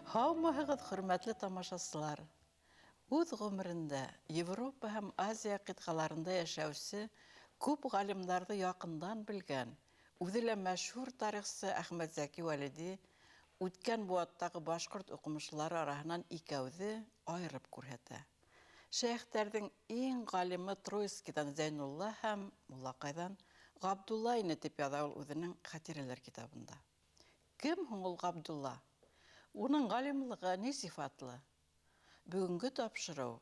Һаумыһығыҙ, хөрмәтле тамашасылар! Үҙ ғүмерендә Европа һәм Азия ҡитғаларында йәшәүсе күп ғалимдарҙы яҡындан белгән, үҙе лә мәшһүр тарихсы Әхмәтзәки Вәлиди үткән быуаттағы башҡорт уҡымышлылары араһынан икәүҙе айырып күрһәтә. Шәйехтәрҙең иң ғалимы Троицкиҙан Зәйнулла һәм Муллаҡайҙан Ғабдулла ине, тип яҙа ул үҙенең Хәтирәләр китабында. Кем һуң ул Ғабдулла? Уның ғалимлығы ни сифатлы? Бөгөнгө тапшырыу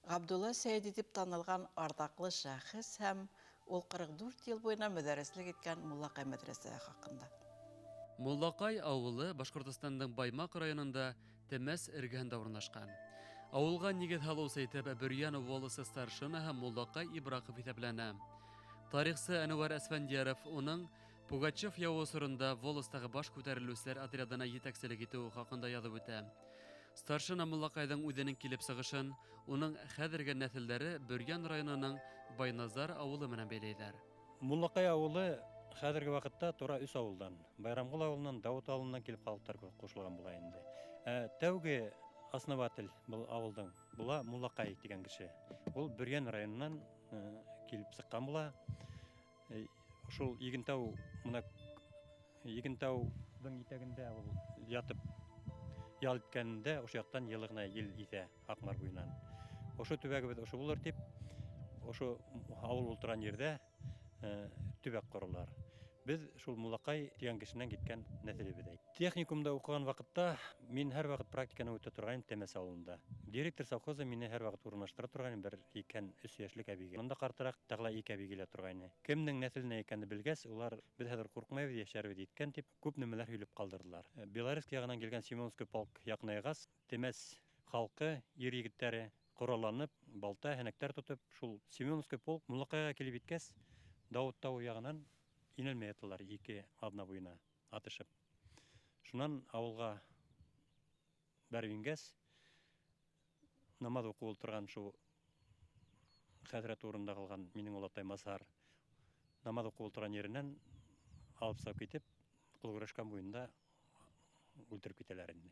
Ғабдулла Сәйеди тип танылған арҙаҡлы шәхес һәм ул 44 йыл буйына мөҙәррислек иткән Муллаҡай мәҙрәсәһе хаҡында. Муллаҡай ауылы Башҡортостандың Баймаҡ районында Темәс эргәһендә урынлашҡан. Ауылға нигеҙ һалыусы итеп Бөрйән волосы старшинаһы Муллаҡай Ибрахов иҫәпләнә. Тарихсы Әнүәр Әсфәндиәров уның Пугачев яуы осоронда волостағы баш күтәрелеүселәр отрядына етәкселек итеүе хаҡында яҙып үтә. Старшина Муллаҡайҙың үҙенең килеп сығышын уның хәҙерге нәҫелдәре Бөрйән районының Байназар ауылы менән бәйләйҙәр. Муллаҡай ауылы хәҙерге ваҡытта тора өс ауылдан. Байрамғол ауылынан, Дауыт ауылынан килеп халыҡтар ҡушылған була инде. Ә тәүге основатель был ауылдың була Муллаҡай тигән кеше. Ул Бөрйән районынан килеп сыҡҡан була. Шул Игентау, мына Игентауҙың итәгендә ул ятып ял иткәндә, ошо яҡтан йылы ғына ел иҫә Аҡмар буйынан. Ошо төбәгебеҙ ошо булыр тип, ошо ауыл ултырған ерҙә төбәк ҡоралар. Беҙ шул Муллаҡай тигән кешенән киткән нәҫелебеҙ. Техникумда уҡыған ваҡытта мин һәр ваҡыт практиканы үтә торғайным Темәс ауылында. Директор совхоза мине һәр ваҡыт урынлаштыра торғайны бер 83 йәшлек әбейгә. Унда ҡартыраҡ тағы ла ике әбей килә торғайны. Кемдең нәҫеленә икәнен белгәс, улар беҙ хәҙер ҡурҡмайбыҙ, йәшәрбеҙ иткән тип күп нәмәләр һөйләп ҡалдырҙылар. Белорецк яғынан килгән Семеновский полк яҡынайғас, Темәс халҡы, ир егеттәре ҡоралланып, балта, һәнәктәр тотоп, шул Семеновский полк Муллаҡайға килеп еткәс, Дауыт тауы яғынан инәлмәй яталар 2 аҙна буйына атышып. Шунан ауылға бәреп ингәс, намаҙ уҡып ултырған шул хәҙрәт урынында ҡалған минең олатай Мазһар намаҙ уҡып ултырған еренән алып сығып китеп, ҡул көрәшкән буйында үлтереп китәләр инде.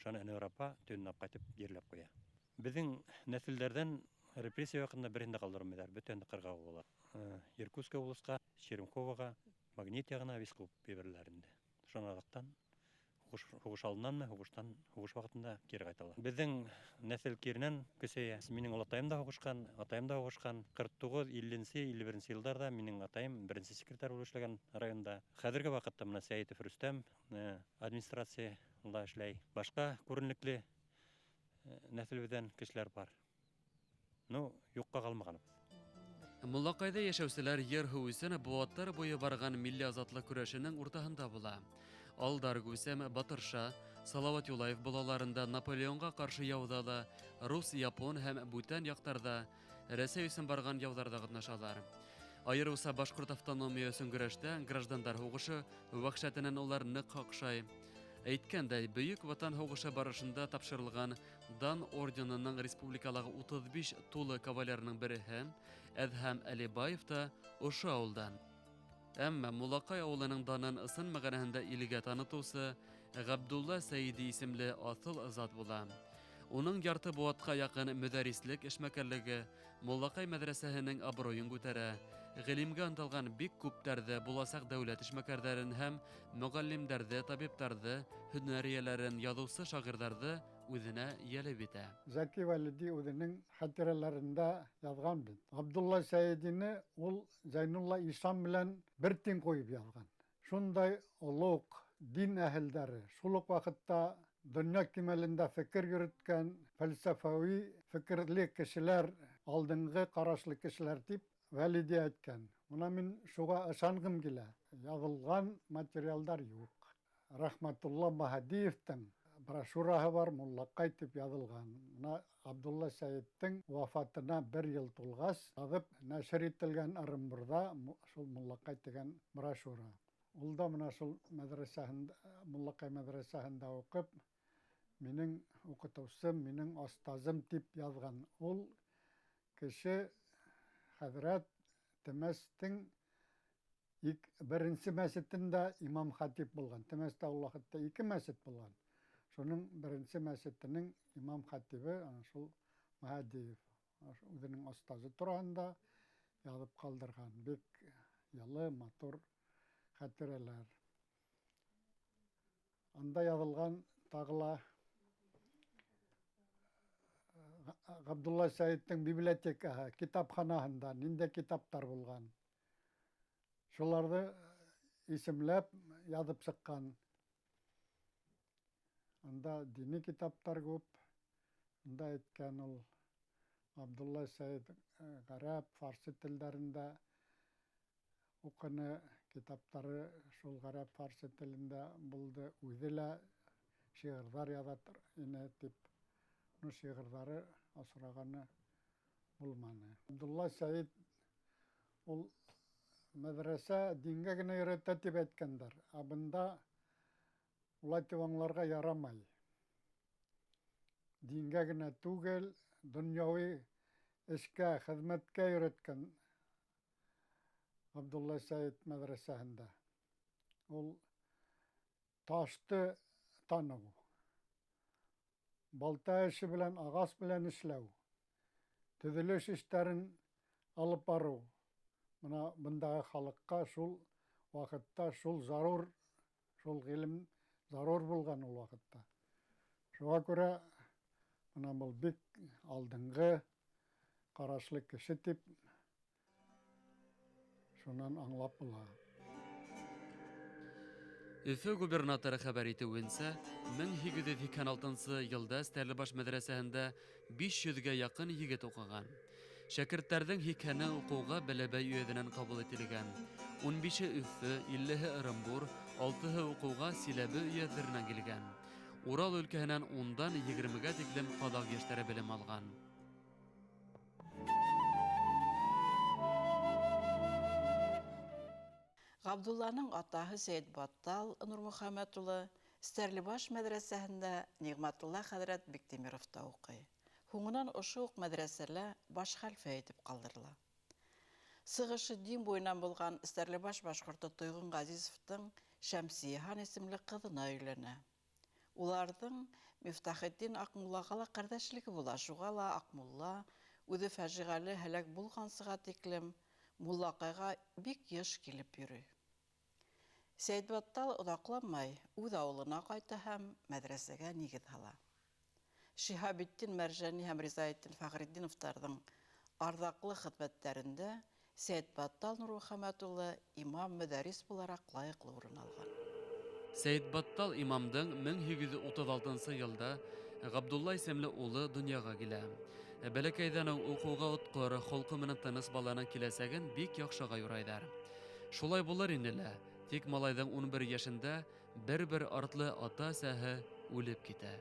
Шуны Әнүәр апа төнөн алып ҡайтып ерләп ҡуя. Беҙҙең нәҫелдәрҙән репрессия ваҡытында береһен дә ҡалдырмайҙар, бөтәһен дә ҡырға ҡыуалар. Иркутская обласҡа, Черемховаға, Магнит яғына вис ҡыуып ебәрәләр инде. Шунан аҙаҡтан һуғыш алдынанмы, һуғыш ваҡытында кире ҡайталар. Беҙҙең нәҫел киренән көсәйә. Минең олатайым да һуғышҡан, атайым да һуғышҡан. Ҡырҡ туғыҙ, илленсе, илле беренсе йылдарҙа минең атайым беренсе секретарь булып эшләгән районда. Хәҙерге ваҡытта мына Сәйетов Рөстәм администрацияла эшләй. Башҡа күренекле нәҫелебеҙҙән кешеләр бар. Юҡҡа ҡалмағанбыҙ. Муллаҡайҙа йәшәүселәр ер-һыу өсөн быуаттар буйы барған милли азатлыҡ көрәшенең уртаһында була. Алдар Гүсәм, Батырша, Салауат Юлаев балаларында Наполеонға ҡаршы яуҙа ла, рус, япон һәм бүтән яҡтарҙа Рәсәй өсөн барған яуҙарҙа ҡатнашалар. Айырыуса башҡорт автономия өсөн көрәштә граждандар һуғышы вәхшәтенән улар ныҡ ҡаҡшай. Әйткәндәй, Бөйөк Ватан һуғышы барышында тапшырылған Дан орденының республикалағы 35 тулы кавалерының береһе Әҙһәм Әлибаев та ошо ауылдан. Әммә Муллаҡай ауылының данын ысын мәғәнәһендә илгә танытыусы Ғабдулла Сәйиди исемле аҫыл зат була. Уның ярты быуатҡа яҡын мөҙәррислек эшмәкәрлеге Муллаҡай мәҙрәсәһенең абруйын күтәрә, ғилемгә ынтылған бик күптәрҙе, буласаҡ дәүләт эшмәкәрҙәрен һәм мөғәллимдәрҙе, табиптарҙы, һөнәр эйәләрен, яҙыусы шағирҙарҙы үҙенә йәлеп итә. Зәки Вәлиди үҙенең хәтирәләрендә яҙған бит. Ғабдулла Сәйидине ул Зәйнулла Ишан менән бер тиң ҡуйып яҙған. Шундай олуғ дин әһелдәре, шул уҡ ваҡытта донъя кимәлендә фекер йөрөткән фәлсәфәүи фекерле кешеләр, алдынғы ҡарашлы кешеләр тип Вәлиди әйткән. Мына мин шуға ышанғым килә. Яҙылған материалдар юҡ. Рәхмәтулла Маһадиевтың брошюраһы бар, Муллаҡай тип яҙылған. Мына Ғабдулла Сәйеттең вафатына бер йыл тулғас, яҙып нәшер ителгән Ырымбурҙа шул Муллаҡай тигән брошюра. Ул да мына шул мәҙрәсәһендә, Муллаҡай мәҙрәсәһендә уҡып, минең уҡытыусым, минең остазым тип яҙған. Ул кеше хәҙрәт Темәстең беренсе мәсетендә имам хатип булған. Темәстә ул ваҡытта ике мәсет булған. Шуның беренсе мәсетенең имам хатибы ана шул Маһадиев үҙенең остазы тураһында яҙып ҡалдырған. Бик йылы, матур хәтирәләр. Анда яҙылған тағы ла Ғабдулла Сәйеттең библиотекаһы, китапханаһында ниндәй китаптар булған. Шуларҙы исемләп яҙып сыҡҡан. Анда дини китаптар күп. Анда әйткән ул Ғабдулла Сәйет ғәрәп, фарсы телдәрендә уҡыны, китаптары шул ғәрәп, фарсы телендә булды. Үҙе лә шиғырҙар яҙа ине тип. Ну, шиғырҙары осрағаны булманы. Ғабдулла Сәйет ул мәҙрәсә дингә генә өйрәтә тип әйткәндәр. Ә бында улай тип аңларға ярамай. Дингә генә түгел, донъяуи эшкә, хеҙмәткә өйрәткән Ғабдулла Сәйет мәҙрәсәһендә. Ул ташты таныу, балта эше белән, ағас белән эшләү, төҙөлөш эштәрен алып барыу. Бына бындағы халыҡҡа шул ваҡытта шул зарур, шул ғилем зарур булған ул ваҡытта. Шуға күрә бына был бик алдынғы ҡарашлы кеше тип шунан аңлап була. Өфө губернаторы хәбәр итеүенсә, 1886 йылда Стәрлебаш мәҙрәсәһендә 500-гә яҡын егет уҡыған. Шәкерттәрҙең һикһәне уҡыуға Бәләбәй өйәҙенән ҡабул ителгән. 15-е Өфө, 50-һе Ырымбур, 6-һы уҡыуға Силәбе өйәҙҙәренән килгән. Урал өлкәһенән 10-дан 20-гә тиклем ҡаҙаҡ йәштәре белем алған. Ғабдулланың атаһы Сәйетбаттал Нурмөхәмәт улы Стәрлебаш мәҙрәсәһендә Ниғмәтулла хәҙрәт Биктимировта уҡый. Һуңынан ошо уҡ мәҙрәсәлә баш хәлфә итеп ҡалдырыла. Сығышы дин буйынан булған Стәрлебаш башҡорто Тойғон Ғәзизовтың Шәмсиһан исемле ҡыҙына өйләнә. Уларҙың Мифтахетдин Аҡмуллаға ла ҡәрҙәшлеге була. Шуға ла Аҡмулла үҙе фажиғәле һәләк булғансыға тиклем Муллаҡайға бик йыш килеп йөрөй. Сәйетбаттал оҙаҡламай үҙ ауылына ҡайта һәм мәҙрәсәгә нигеҙ һала. Шиһабетдин Мәржәни һәм Ризаетдин Фәхретдиновтарҙың арҙаҡлы хеҙмәттәрендә Сәйетбаттал Нурмөхәмәт улы имам мөдәррис булараҡ лайыҡлы урын алған. Сәйетбаттал имамдың 1836 йылда Ғабдулла исемле улы донъяға килә. Бәләкәйҙән үк уҡыуға отҡор, холҡо менән тыныс баланың киләсәген бик яҡшыға юрайҙар. Шулай булыр ине лә, тик малайҙың 11 йәшендә бер-бер артлы ата-әсәһе үлеп китә.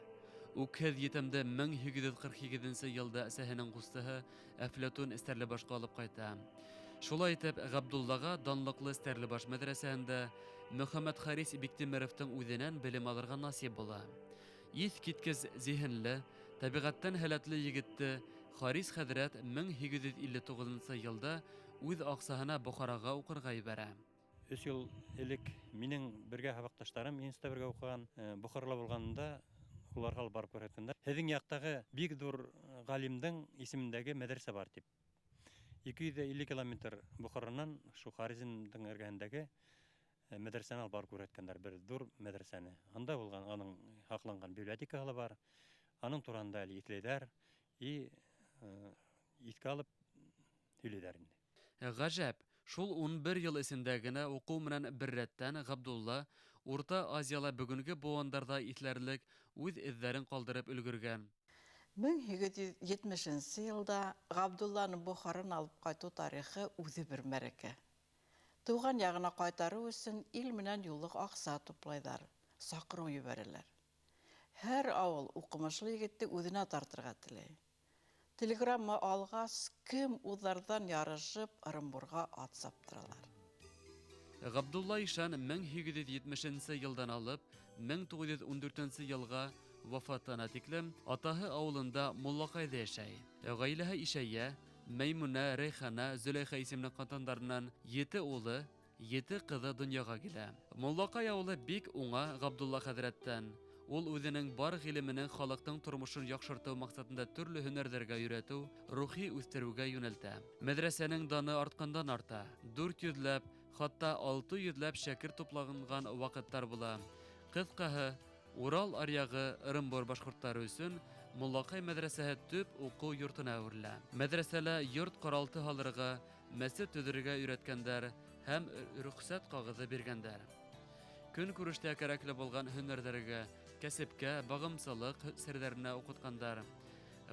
Үкһеҙ етемде 1848 йылда әсәһенең ҡустыһы Әфләтун Стәрлебашҡа алып ҡайта. Шулай итеп, Ғабдуллаға данлыҡлы Стәрлебаш мәҙрәсәһендә Мөхәммәт Харис Биктимеровтың үҙенән белем алырға насип була. Иҫ киткес зиһенле, тәбиғәттән һәләтле егетте Харис хәҙрәт 1859 йылда үҙ аҡсаһына Бохараға уҡырға ебәрә. 3 йыл элек минең бергә һабаҡташтарым институтта бергә уҡыған, Бохарала булғанда уларға алып барып күрһәткәндәр. Һеҙҙең яҡтағы бик ҙур ғалимдың исемендәге мәҙрәсә бар тип. 250 километр Бохаранан шу Хорезмдың эргәһендәге мәҙрәсәне алып барып күрһәткәндәр, бер ҙур мәҙрәсәне. Анда булған, аның һаҡланған библиотекаһы ла бар. Аның тураһында әле иҫләйҙәр и иҫкә алып һөйләйҙәр инде. Ғәжәп, шул 11 йыл эсендә генә уҡыу менән бер рәттән Ғабдулла Урта Азияла бөгөнгө быуындарҙа иҫләрлек үҙ эҙҙәрен ҡалдырып өлгөргән. 1870 йылда Ғабдулланы Бохаран алып ҡайтыу тарихы үҙе бер мәрәкә. Тыуған яғына ҡайтарыу өсөн ил менән юллыҡ аҡса туплайҙар, саҡырыу ебәрәләр. Һәр ауыл уҡымышлы егетте үҙенә тартырға теләй. Телеграмма алғас, кем уҙарҙан ярышып Ырымбурға ат саптыралар. Ғабдулла ишан 1870 йылдан алып 1914 йылға вафатына тиклем атаһы ауылында Муллаҡайҙа йәшәй. Ғаиләһе ишәйә, Мәймүнә, Рәйхана, Зөләйхә исемле ҡатындарынан 7 улы, 7 ҡыҙы донъяға килә. Муллаҡай ауылы бик уңа Ғабдулла хәҙрәттән. Ул үзенең бар гыйлеменең халыктың тормышын яхшыртыу максатында төрле һөнәрҙәргә өйрәтеү, рухи үҫтереүгә йүнәлтә. Мәҙрәсәнең даны арткандан арта. 400ләп, хатта 600ләп шәкерт тупланған ваҡыттар була. Ҡыҫҡаһы, Урал аръяғы Ырымбур башҡорттары өсөн Муллаҡай мәҙрәсәһе төп уҡыу йортона әүерелә. Мәҙрәсәлә йорт ҡаралты һалырға, мәсет төҙөргә өйрәткәндәр һәм рөхсәт ҡағыҙы биргәндәр. Көнкүрештә кәрәкле булған һөнәрҙәргә, кәсепкә, бағымсылыҡ серҙәренә уҡытҡандар.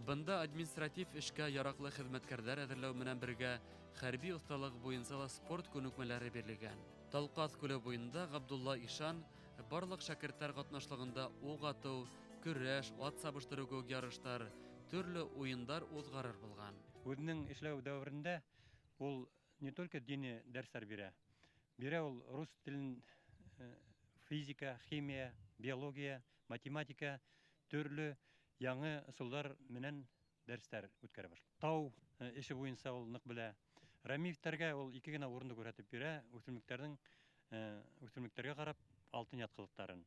Бында административ эшкә яраҡлы хеҙмәткәрҙәр әҙерләү менән бергә хәрби оҫталыҡ буйынса ла спорт күнекмәләре бирелгән. Талҡаҫ күле буйында Ғабдулла ишан барлыҡ шәкерттәр ҡатнашлығында уҡ атыу, көрәш, ат сабыштырыу кеүек ярыштар, төрлө уйындар уҙғарыр булған. Үҙенең эшләү дәүерендә ул не только дини дәрестәр бирә, бирә ул рус телен, физика, химия, биология, математика, төрлө яңы ысулдар менән дәрестәр үткәрә башлай. Тау эше буйынса ул ныҡ белә. Рәмиевтәргә ул ике генә урынды күрһәтеп бирә, үҫемлектәргә ҡарап алтын ятҡылыҡтарын.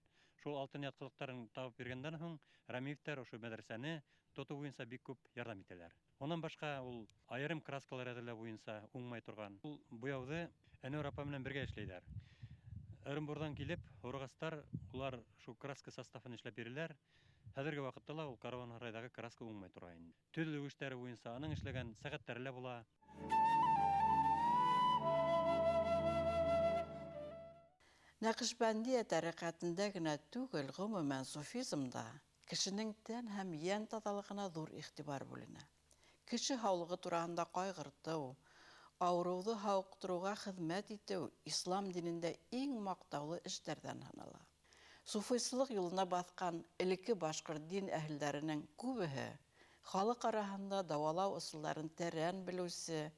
Шул алтын ятҡылыҡтарын табып биргәндән һуң Рәмиевтәр ошо мәҙрәсәне тотоу буйынса бик күп ярҙам итәләр. Унан башҡа ул айырым краскалар әҙерләү буйынса уңмай торған. Ул буяуҙы Әнүәр апа менән бергә эшләйҙәр. Ырымбурҙан килеп, һорғастар улар шул краска составын эшләп бирәләр. Хәҙерге ваҡытта ла ул караван-һарайҙағы краска уңмай тора инде. Төҙөлөү эштәре буйынса аның эшләгән сәғәттәре лә була. Нәҡшбәндиә тәриҡәтендә генә түгел, ғөмүмән суфизмда кешенең тән һәм йән таҙалығына ҙур иғтибар бүленә. Кеше һаулығы тураһында ҡайғыртыу, ауырыуҙы һауыҡтырыуға хеҙмәт итеү ислам динендә иң маҡтаулы эштәрҙән һанала. Суфыйсылыҡ юлына баҫҡан элекке башҡорт дин әһелдәренең күбеһе халыҡ араһында дауалау ысулдарын тәрән белеүсе,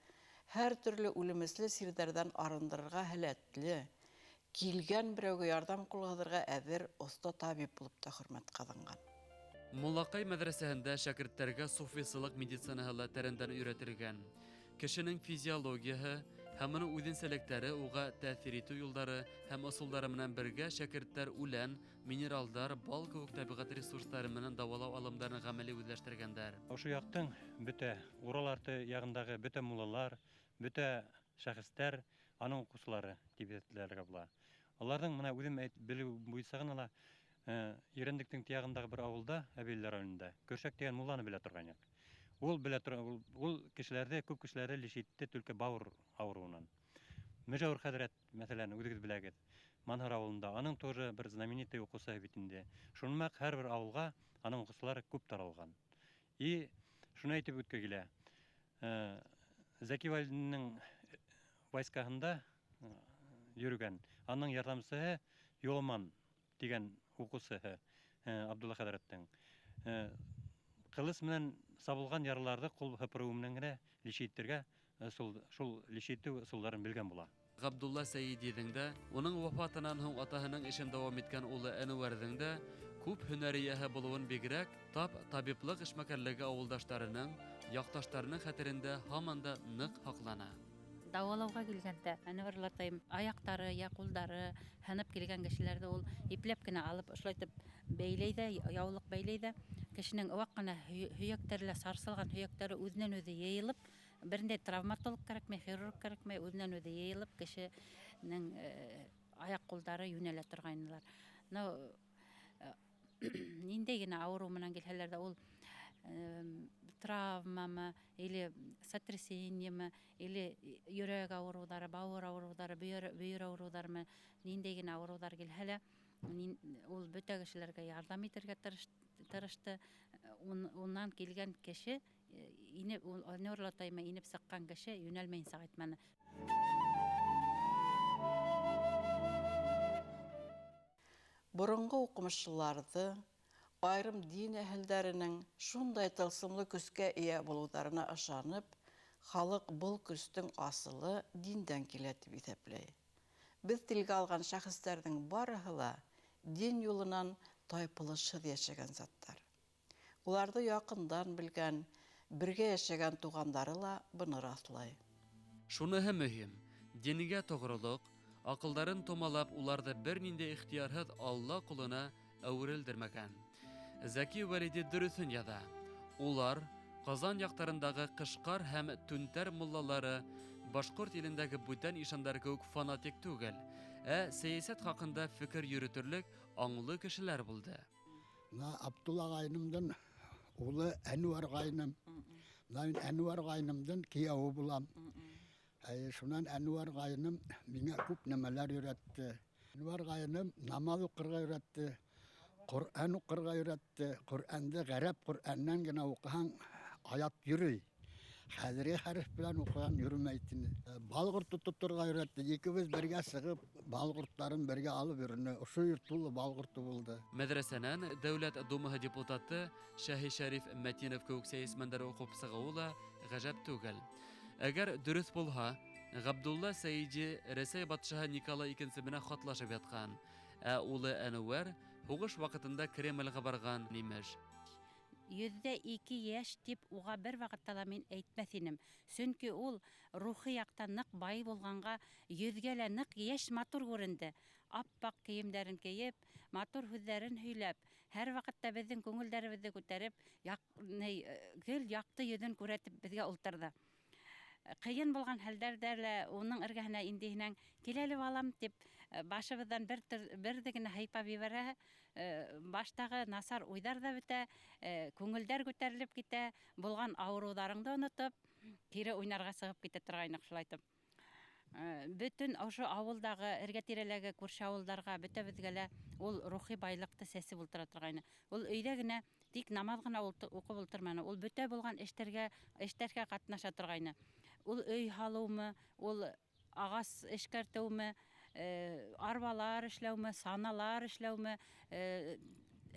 һәр төрлө үлемесле сирҙәрҙән арындырырға һәләтле, килгән берәүгә ярҙам ҡулы һуҙырға әҙер оҫта табип булып та хөрмәт ҡаҙанған. Муллаҡай мәҙрәсәһендә шәкерттәргә суфисылыҡ медицинаһы ла тәрәндән өйрәтелгән. Кешенең физиологияһы һәм уның үҙенсәлектәре уға тәьҫир итеү юлдары һәм ысулдары менән бергә шәкерттәр үлән, минералдар, бал кеүек тәбиғәт ресурстары менән дауалау алымдарын ғәмәли үҙләштергәндәр. Ошо яҡтың бөтә Урал арты яғындағы бөтә муллалар, бөтә шәхестәр аның уҡыусылары тип әйтелергә була. Уларҙың мына үҙем белеү буйынса ғына ла, Ерәндектең тияғындағы бер ауылда, Әбейләр районында, Көршәк тигән мулланы белә торған яҡ. Ул белә тор-, ул кешеләрҙе, күп кешеләрҙе лишитте түлке бауыр ауырыуынан. Мөжәүер хәҙрәт, мәҫәлән, үҙегеҙ беләгеҙ, Манһыр ауылында, аның тоже бер знаменитый уҡыусыһы бит инде. Шунымаҡ һәр бер ауылға аның уҡыусылары күп таралған. И шуны әйтеп үткә килә. Зәки Вәлидинең войскаһында йөрөгән, аның ярҙамсыһы Юлман тигән уҡыусыһы, Абдулла хәҙрәттең. Ҡылыс менән сабылған яраларҙы ҡул һыпырыу менән генә лишитергә, шул лишитеү ысулдарын белгән була. Ғабдулла Сәйидиҙең дә, уның вафатынан һуң атаһының эшен дауам иткән улы Әнүәрҙең дә күп һөнәр эйәһе булыуын бигерәк, тап табиплыҡ эшмәкәрлеге ауылдаштарының, яҡташтарының хәтерендә һаман да ныҡ һаҡлана. Дауалауға килгәндә Әнүәр олатайым аяҡтары, я ҡулдары һынып килгән кешеләрҙе ул ипләп кенә алып ошолайтып бәйләй ҙә, яулыҡ бәйләй ҙә, кешенең ваҡ ҡына һөйәктәре лә сарсылған һөйәктәре үҙенән үҙе йыйылып, берендәй травматолог кәрәкмәй, хирург кәрәкмәй, үҙенән үҙе йыйылып, кешенең аяҡ ҡулдары йүнәлә торғайнылар. Ниндәй генә ауырыу менән килһәләр ҙә, ул травмамы, или сотрясениемы, или йөрәк ауырыуҙары, бауыр ауырыуҙары, бөйөр ауырыуҙарымы, ниндәй генә ауырыуҙар килһә лә, ул бөтә кешеләргә ярҙам итергә тырышты. Унан килгән кеше, инеп, ул Әнүәр олатайыма инеп сыҡҡан кеше йүнәлмәйенсә ҡайтманы. Боронғо уҡымышлыларҙы айырым дин әһелдәренең шундай тылсымлы көскә эйә булыуҙарына ышанып, халыҡ был көстөң асылы диндән килә тип иҫәпләй. Беҙ телгә алған шәхестәрҙең барыһы ла дин юлынан тайпылышһыҙ йәшәгән заттар. Уларҙы яҡындан белгән, бергә йәшәгән туғандары ла быны раҫлай. Шуныһы мөһим, дингә тоғролоҡ, аҡылдарын томалап, уларҙы бер ниндәй ихтыярһыҙ Алла ҡулына әүерелдермәгән. Зәки Вәлиди дөрөҫөн яҙа. Улар Ҡазан яҡтарындағы Ҡышҡар һәм Түнтәр муллалары башҡорт илендәге бүтән ишандар кеүек фанатик түгел, ә сәйәсәт хаҡында фекер йөрөтөрлөк аңлы кешеләр булды. Мына Абдулла ағайынымдың улы Әнүәр ағайыным. Мына мин Әнүәр ағайынымдың кейәүе булам. Әй, шунан Әнүәр ағайыным миңә күп нәмәләр өйрәтте. Әнүәр ағайыным намаҙ уҡырға өйрәтте, Ҡөрьән уҡырға өйрәтте. Ҡөрьәнде ғәрәп Ҡөрьәннән генә уҡыһаң, аят йөрөй. Хәҙерге хәреф белән уҡыған йөрөмәй тине. Балғорто тоторға өйрәтте. Икебеҙ бергә сығып, балғорттарын бергә алып йөрөнө. Ошо йорт тулы балғорто булды. Мәҙрәсәнән Дәүләт Думаһы депутаты Шәһи Шәриф Мәтинов кеүек сәйәсмәндәр уҡып сығыуы ла ғәжәп түгел. Әгәр дөрөҫ булһа, Ғабдулла Сәйиди Рәсәй батшаһы Николай II менән хатлашып ятҡан, ә улы Әнүәр һуғыш ваҡытында Кремлгә барған имеш. 102 йәш тип уға бер ваҡытта ла мин әйтмәҫ инем. Сөнки ул рухи яҡтан ныҡ бай булғанға йөҙгә лә ныҡ йәш матур күренде. Аппаҡ кейемдәрен кейеп, матур һүҙҙәрен һөйләп, һәр ваҡытта беҙҙең күңелдәребеҙҙе күтәреп, гел яҡты йөҙөн күрәтеп беҙгә ултырҙы. Ҡыйын булған хәлдәрҙә лә уның эргәһенә индиһенән кил әле балам тип башыбыҙҙан берҙе генә һыйпап ебәрә, баштағы насар уйҙар ҙа бөтә, күңелдәр күтәрелеп китә, булған ауырыуҙарыңды онотоп, кире уйнарға сығып китә торғайныҡ шулайтып. Бөтөн ошо ауылдағы, эргә-тирәләге күрше ауылдарға, бөтәбеҙгә лә ул рухи байлыҡты сәсеп ултыра торғайны. Ул өйҙә генә тик намаҙ ғына уҡып ултырманы, ул бөтә булған эштәргә ҡатнаша торғайны. Ул өй һалыумы, ул ағас эшкәртеүме, арбалар эшләүме, саналар эшләүме,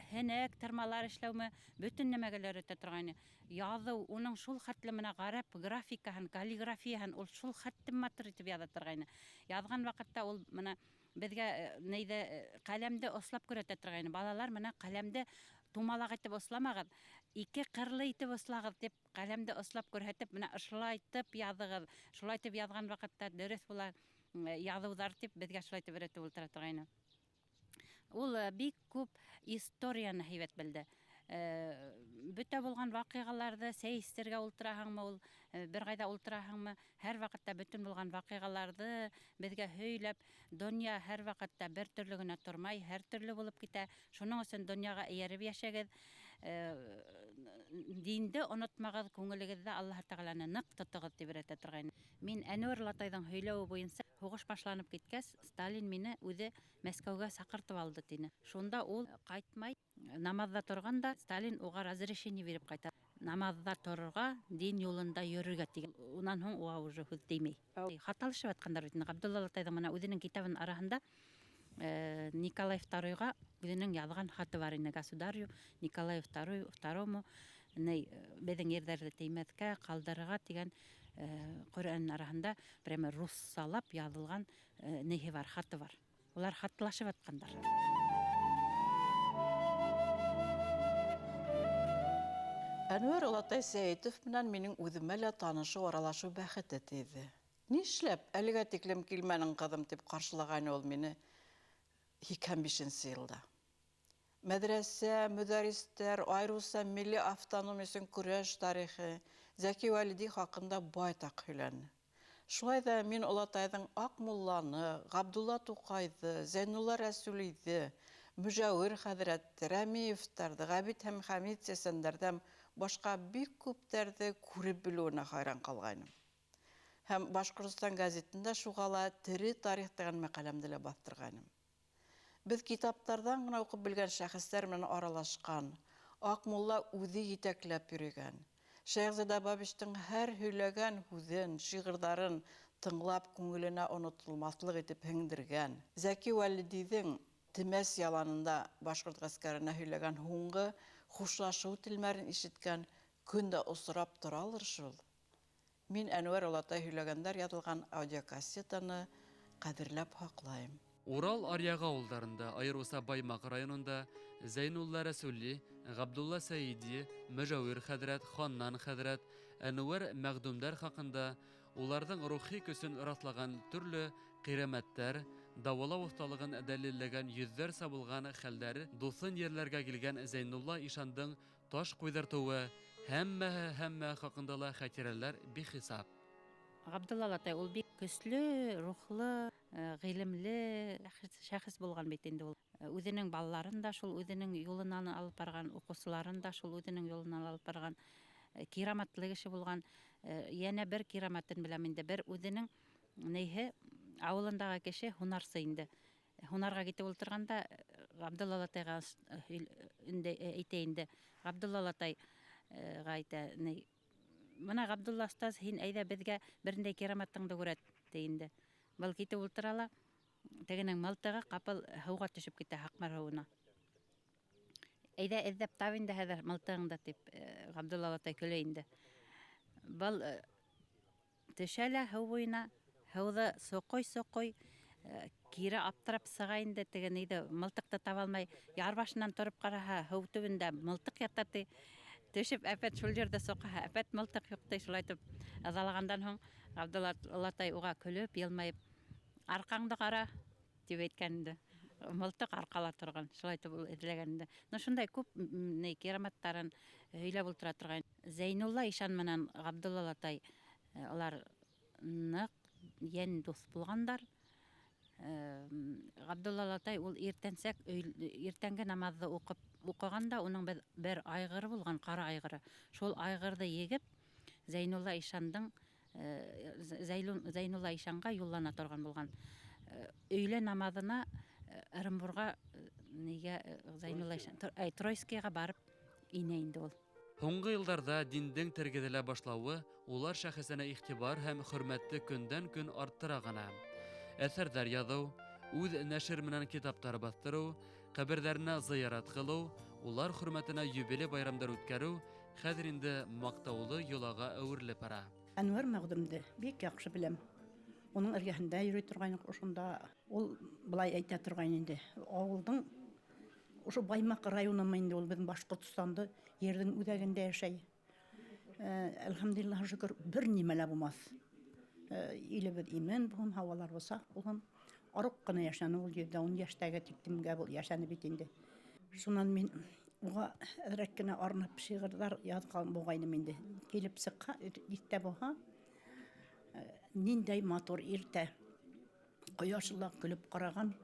һенәк тырмалар эшләүме, бөтөн нәмәгә лә өйрәтә торғайны. Яҙыу, уның шул хәтле менә ғәрәп графикаһын, каллиграфияһын ул шул хәтле матур итеп яҙа торғайны. Яҙған ваҡытта ул менә беҙгә нейҙе ҡәләмде ослап күрһәтә торғайны. Балалар менә ҡәләмде тумалаҡ итеп осламағыҙ, ике ҡырлы итеп ослағыҙ тип ҡәләмде ослап күрһәтеп, менә ошолайтып яҙығыҙ. Шулайтып яҙған ваҡытта дөрөҫ була яҙыуҙар тип беҙгә шулайтып өйрәтеп ултыра торғайны. Ул бик күп историяны һәйбәт белде. Бөтә булған ваҡиғаларҙы сәй эсергә ултыраһыңмы ул, бер ҡайҙа ултыраһыңмы, һәр ваҡытта бөтөн булған ваҡиғаларҙы беҙгә һөйләп, донъя һәр ваҡытта бер төрлө генә тормай, һәр төрлө булып китә. Шуның өсөн донъяға эйәреп йәшәгеҙ. Динде онотмағыҙ, күңелегеҙҙә Аллаһ Тәғәләне ныҡ тотоғоҙ тип өйрәтә торғайны. Мин Әнүәр олатайҙың һөйләүе буйынса һуғыш башланып киткәс, Сталин мине үҙе Мәскәүгә саҡыртып алды тине. Шунда ул ҡайтмай, намаҙҙа торған да Сталин уға разрешение биреп ҡайта. Намаҙҙа торорға, дин юлында йөрөргә тигән. Унан һуң уға уже һүҙ теймәй. Хат алышып ятҡандар бит инде. Ғабдулла олатайҙың мына үҙенең китабының араһында Николай Второйға үҙенең яҙған хаты бар ине. Государю Николай Второму, ней, беҙҙең ерҙәрҙе теймәҫкә, ҡалдырырға тигән Ҡөрьән араһында прямо руссалап яҙылған нейһе бар, хаты бар. Улар хатлашып ятҡандар. Әнүәр олатай Сәйетов менән минең үҙемә лә танышыу, аралашыу бәхете тейҙе. Нишләп әлегә тиклем килмәнең, ҡыҙым, тип ҡаршылағайны ул мине һикһән бишенсе йылда. Мәҙрәсә, мөдәрристәр, айырыуса милли автономия өсөн көрәш тарихы, Зәки Вәлиди хаҡында байтаҡ һөйләне. Шулай ҙа мин олатайҙың Аҡмулланы, Ғабдулла Туҡайҙы, Зәйнулла Рәсүлиҙе, Мөжәүер хәҙрәтте, Рәмиевтарҙы, Ғәбит һәм Хәмит сәсәндәрҙән башҡа бик күптәрҙе күреп белеүенә хайран ҡалғайным. Һәм Башҡортостан гәзитендә шуға ла тере тарих тигән мәҡәләмде лә баҫтырғайным. Беҙ китаптарҙан ғына уҡып белгән шәхестәр менән аралашҡан, Аҡмулла үҙе етәкләп йөрөгән, Шәйехзада Бабичтың һәр һөйләгән һүҙен, шиғырҙарын тыңлап күңеленә онотолмаҫлыҡ итеп һеңдергән, Зәки Вәлидиҙең Темәс яланында башҡорт ғәскәренә һөйләгән һуңғы хушлашыу телмәрен ишеткән көн дә осрап торалыр шул. Мин Әнүәр олатай һөйләгәндәр яҙылған аудиокассетаны ҡәҙерләп һаҡлайым. Урал аръяғы ауылдарында, айырыуса Баймаҡ районында Зәйнулла Рәсүли, Ғабдулла Сәйиди, Мөжәүир хәҙрәт, Ханнан хәҙрәт, Әнүәр мәғдүмдәр хаҡында уларҙың рухи көсөн раҫлаған төрлө ҡирәмәттәр, дауалау оҫталығын дәлилләгән йөҙҙәрсә булған хәлдәр, дуҫын ерләргә килгән Зәйнулла ишандың таш ҡуйҙыртыуы, һәммәһе һәммә хаҡында ла хәтирәләр бихисап. Ғабдулла олатай ул бик көслө, рухлы, ғилемле шәхес булған бит инде ул. Үҙенең балаларын да шул үҙенең юлынан алып барған, уҡыусыларын да шул үҙенең юлынан алып барған, кираматлы кеше булған. Йәнә бер кираматын беләм инде, бер үҙенең нейһе ауылындағы кеше һунарсы инде. Һунарға китеп ултырғанда Ғабдулла олатайға әйтә инде. Ғабдулла олатайға әйтә, ней, бына Ғабдулла остаз, һин әйҙә беҙгә берендәй кираматыңды күрәт, ти инде. Был китеп ултыра ла, тегенең мылтығы ҡапыл һыуға төшөп китә, Һаҡмар һыуына. Әйҙә эҙләп тап инде хәҙер мылтығыңды, тип Ғабдулла олатай көлә инде. Был төшә лә һыу буйына, һыуҙы соҡой-соҡой, кире аптырап сыға инде, теге нейҙе мылтыҡты таба алмай, яр башынан тороп ҡараһа, һыу төбөндә мылтыҡ ята ти. Төшөп әпәт шул ерҙә соҡаһа, әпәт мылтыҡ юҡ ти. Шулай итеп ыҙалағандан һуң Ғабдулла олатай уға көлөп, йылмайып, арҡаңды ҡара, тип әйткән инде. Мылтыҡ арҡала торған, шулай итеп ул эҙләгән инде. Ну, шундай күп ни кираматтарын һөйләп ултыра торған. Зәйнулла ишан менән Ғабдулла олатай, улар ныҡ йән дуҫ булғандар. Ғабдулла олатай ул иртәнсәк иртәнге намаҙҙы уҡығанда уның бер айғыры булған, ҡара айғыры. Шул айғырҙы егеп Зәйнулла ишандың, Зәйнулла ишанға юллана торған булған. Өйлә намаҙына Ырымбурға, нигә Зәйнулла ишан, Тройскийға барып инә инде ул. Һуңғы йылдарҙа диндең тергеҙелә башлауы улар шәхесенә иғтибар һәм хөрмәтте көндән-көн арттыра ғына. Әҫәрҙәр яҙыу, үҙ нәшер менән китаптар баҫтырыу, ҡәберҙәренә зыярат ҡылыу, улар хөрмәтенә юбилей байрамдар үткәреү хәҙер инде маҡтаулы йолаға әүерелеп бара. Әнүәр Мәғдүмде бик яҡшы беләм. Уның эргәһендә йөрөй торғайныҡ, ошонда ул былай әйтә торғайны инде. Ауылдың ошо Баймаҡ районымы инде ул, беҙҙең Башҡортостанды ерҙең үҙәгендә йәшәй. Әлхәмдулиллаһ, шөкөр, бер нимә лә булмаҫ. Илебеҙ имен булһын, һауаларыбыҙ саф булһын. Арыҡ ҡына йәшәне ул, 110 йәштәге тиктемгә был йәшәне бит инде. Шунан мин уға әҙерәк кенә арнап шиғырҙар яҙған булғайным инде. Килеп сыҡһа, иҫтә булһа, ниндәй матур иртә. Ҡояш ла көлөп ҡараған,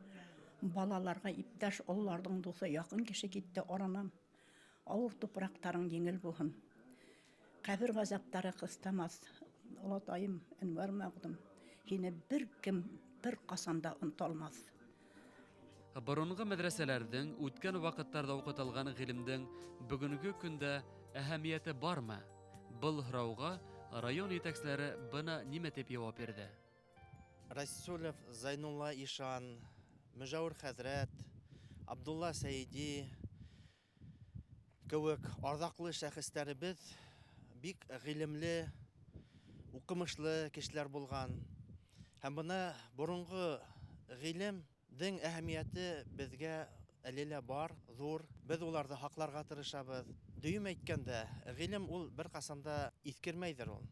балаларға иптәш, ололарҙың дуҫы, яҡын кеше китте аранан. Ауыр тупраҡтарың еңел булһын. Ҡәбер ғазаптары ҡыҫтамаҫ. Олатайым Әнүәр Мәғдүм, һине бер кем бер ҡасан да онота алмаҫ. Боронғо мәҙрәсәләрҙең үткән ваҡыттарҙа уҡытылған ғилемдең бөгөнгө көндә әһәмиәте бармы? Был һорауға район етәкселәре бына нимә тип яуап бирҙе. Расулев Зайнулла Ишан, Мөжәүер хәҙрәт, Абдулла Сәйиди кеүек арҙаҡлы шәхестәребеҙ бик ғилемле, уҡымышлы кешеләр булған. Һәм бына боронғо ғилемдең әһәмиәте беҙгә әле лә бар, ҙур. Беҙ уларҙы һаҡларға тырышабыҙ. Дөйөм әйткәндә, ғилем ул бер ҡасан да иҫкермәйҙер ул.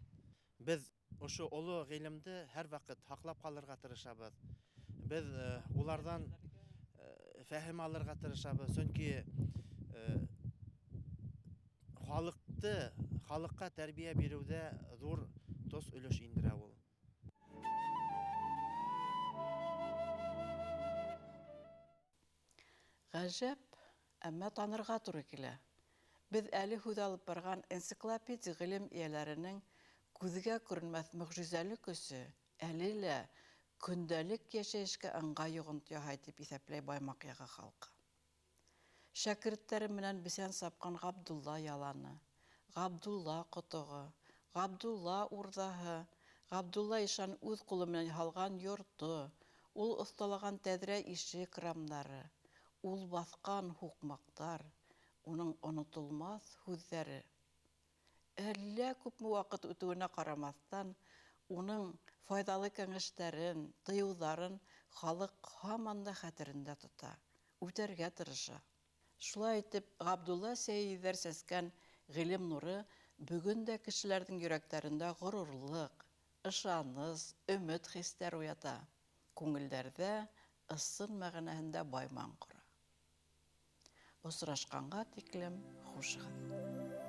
Беҙ ошо оло ғилемде һәр ваҡыт һаҡлап ҡалырға тырышабыҙ. Беҙ уларҙан фәһем алырға тырышабыҙ, сөнки халыҡҡа тәрбиә биреүҙә ҙур тос өлөш индерә ул. Ғәжәп, әммә танырға тура килә. Беҙ әле һүҙ алып барған энциклопедик ғилем эйәләренең күҙгә күренмәҫ мөғжизәле көсө әле лә көндәлек йәшәйешкә ыңғай йоғонто яһай тип иҫәпләй Баймаҡ яғы халҡы. Шәкерттәре менән бесән сапҡан Ғабдулла яланы, Ғабдулла ҡотоғо, Ғабдулла урҙаһы, Ғабдулла ишан үҙ ҡулы менән һалған йорто, ул оҫталаған тәҙрә ишек рамдары, ул баҫҡан һуҡмаҡтар, уның онотолмаҫ һүҙҙәре. Әллә күпме ваҡыт үтеүенә ҡарамаҫтан, уның файҙалы кәңәштәрен, тыйыуҙарын халыҡ һаман да хәтерендә тота, үтәргә тырыша. Шулай итеп, Ғабдулла Сәйиҙәр сәскән ғилем нуры бөгөн дә кешеләрҙең йөрәктәрендә ғорурлыҡ, ышаныс, өмөт хистәр уята, күңелдәрҙә ысын мәғәнәһендә байман ҡора. Осрашҡанға тиклем хушығыҙ.